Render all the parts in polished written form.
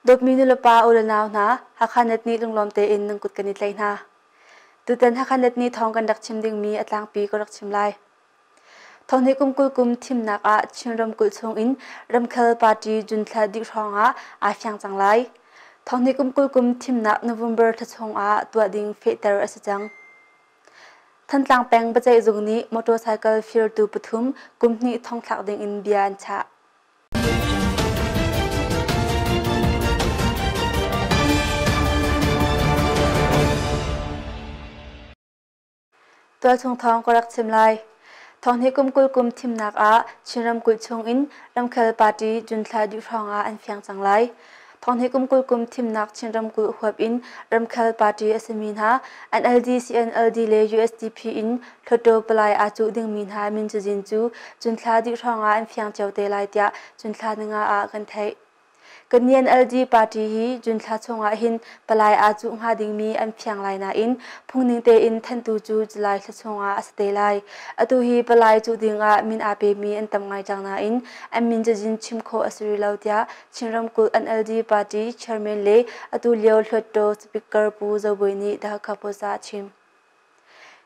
Dawtmi nulepa u le nau hna, Hakha Net nih lunglawm tein nan kut kan i tlaih hna. Tutan Hakha Net nih thawng kan rak chim dingmi a tlangpi ka rak chim lai. Thonghnih kum 20 kum thimnak ah Chin ramkulh chungin ramkhel party June thla dih hrawngah aa fiang cang lai. Thonghnih kum 20 kum thimnak November thla chungah tuah ding fehter a si cang. Thantlang peng biaceihzung nih motorcycle firtu pathum kum hnih thongthlak dingin bia an chah. Tualchung thawng ka rak chim lai. Thonghnih kum 20 kum thimnak ah Chin ramkulh chungin ramkhel party June thla dih hrawngah an fiang cang lai. Thonghnih kum 20 kum thimnak Chin ramkulh huap in ramkhel party a simi hna NLD, CNLD le USDP in Hluttaw palai aa cuh dingmi hna min cazin cu June thla dih hrawngah an fiang cio te lai tiah June thla ninga ah kan theih. Kan NLD party hi June thla chungah hin palai aa cuh hnga dingmi an fiang lai nain phungning tein thanhtu cu July thla chungah a si te lai. Atu hi palai cuh dingah min aa pemi an tam ngai cang nain an min cazin chim khawh a si rih lo tiah Chin ramkulh NLD party chairman le atu lio Hluttaw Speaker Pu Zo Bawi nih The Hakha Post ah a chim.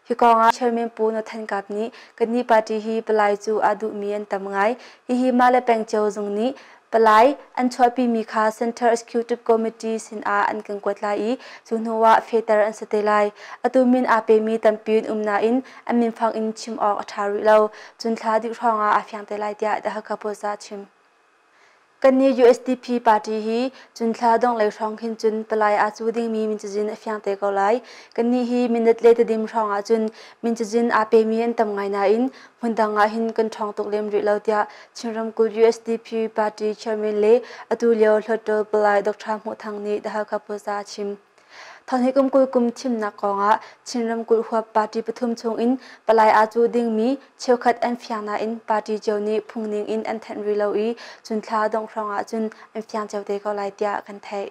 Hi kongah Chairman Pu Na Than Kap nih kannih party hi palai cu aa duhmi an tam ngai. Hihi mah le peng cio zung nih palai an chuahpimi kha Center Executive Committee sinah an kan kuat lai i cu hnu ah fehter an si te lai. Atu min aa pemi tampi an um nain an minfang in chim awk a ṭha rih lo. Cun thla dih hrawngah aa fiang te lai tiah The Hakha Post ah a chim. Kannih USDP party hi cunthla dongh lei hrawng khin cun palai aa cu dingmi min cazin a fiang te ko lai. Kannih hi minute le tedim hrawng ah cun min cazin aa pemi an tam ngai nain hmundang ah hin kan ṭhawng tuk lem rih lo tiah Chin ramkulh USDP party chairman le atu lio Hluttaw palai Dr. Hmuh Thang nih The Hakha Post ah a chim. Thawnghi kum 20 kum thimnak kongah Chin ramkulh huap party pathum chungin palai aa cuh dingmi cheukhat an fiang nain party cio nih phungning in an thanh rih lo i cun thla dongh hrawng ahcun an fiang cio te ko lai tiah kan theih.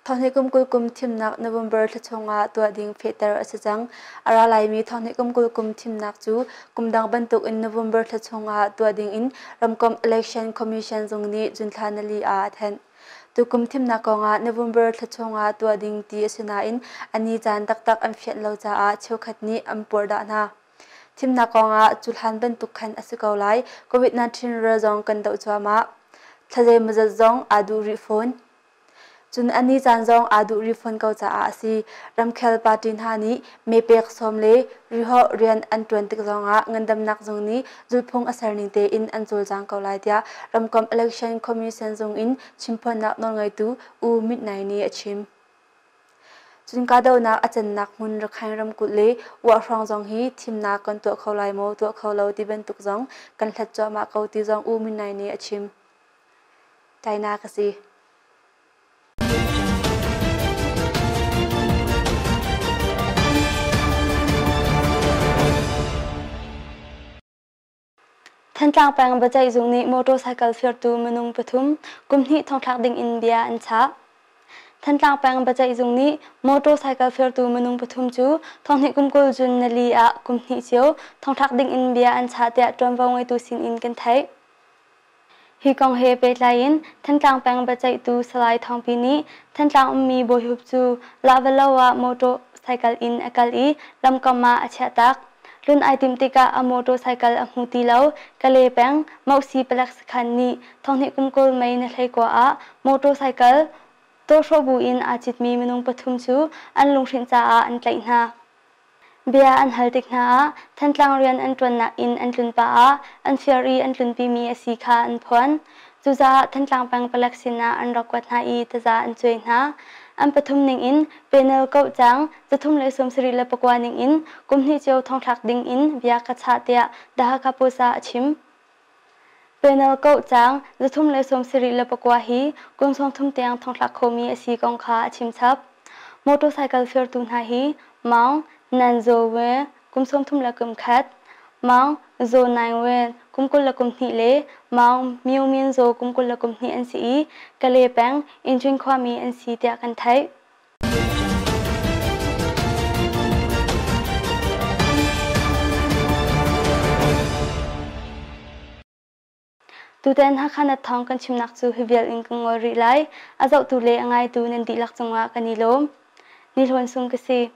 Thonghnih kum 20 kum thimnak November thla chungah tuah ding fehter a si cang. A ra laimi thonghnih kum 20 kum thimnak cu kum dang bantukin November thla chungah tuah dingin ramkomh Election Commission zung nih June thla nali ah a thanh. Tukum thimnak kongah November thla chungah tuah ding ti a si nain a ni caan taktak an fianh lo caah cheukhat nih an purhdah hna. Thimnak kongah cuhlan bantuk khan a si ko lai. COVID-19 ral zong kan doh cuahmah. Thla zeimawzat zong aa duh rih fawn. Cun a ni caan zong aa duh rih fawn ko caah a si. Ramkhel party hna nih meepek sawm le rihawh rian an ṭuan tik zongah ngandamnak zung nih zulhphung a ser ning tein an cawlcang ko lai tiah ramkomh Election Commission zung in chimphuannak nawlngeitu U Myint Nai nih a chim. Cun kahdohnak a cannak hmun Rakhine ramkulh le Uah hrawng zong hi thimnak kan tuah kho lai maw tuah kho lo ti bantuk zong kan hlat cuahmah ko ti zong U Myint Nai nih a chim. China ka si. Thantlang peng biaceihzung nih motorcycle firtu minung pathum kum hnih thongthlak ding in bia an chah. Thantlang peng biaceihzung nih motorcycle firtu minung pathum cu thonghnih kum 20 June nali ah kum hnih cio thongthlak ding in bia an chah tiah ṭuanvo ngeitu sin in kan theih. Hi kong he pehtlai in Thantlang peng biaceihtu Salai Thawngpi nih Thantlang ummi Bawihup cu Lahvalo ah motor cycle in a kal i lamkam ah a chiahtak. Tlun ai timh tikah a motor cycle a hmu ti lo. Kale peng Mosi palek sakhan nih thonghnih kum 20 May ni 19 ah motor cycle tawhrawh bu in aa citmi minung pathum cu an lunghrinh caah an tlaih hna. Bia an hal tik hna ah Thantlang rian an ṭuannak inn an tlun pah ah an fir i an tlunpimi a si kha an phuan. Cucaah Thantlang peng palek sinah an rak kuat hna i taza an cuai hna. An pathum ningin penal koh cang 379 ningin kum hnih cio thongthlak dingin bia ka chah tiah The Hakha Post ah a chim. Penal koh cang 379 hi kum 30 tiang thongthlak khomi a si kong kha a chim chap. Motorcycle firtu hna hi Maung Nan Zaw Win kum 31, Maung Zaw Naing Win kum 22 le Maung Myo Min Zaw kum 22 an si i Kale peng Injin khuami an si tiah kan theih. Tutan Hakha Nat Thawng kan chimnak cu hi vial in kan ngol rih lai. A zohtu le a ngaitu nan dihlak cungah kan i lawm. Ni Hlawn Sung ka si.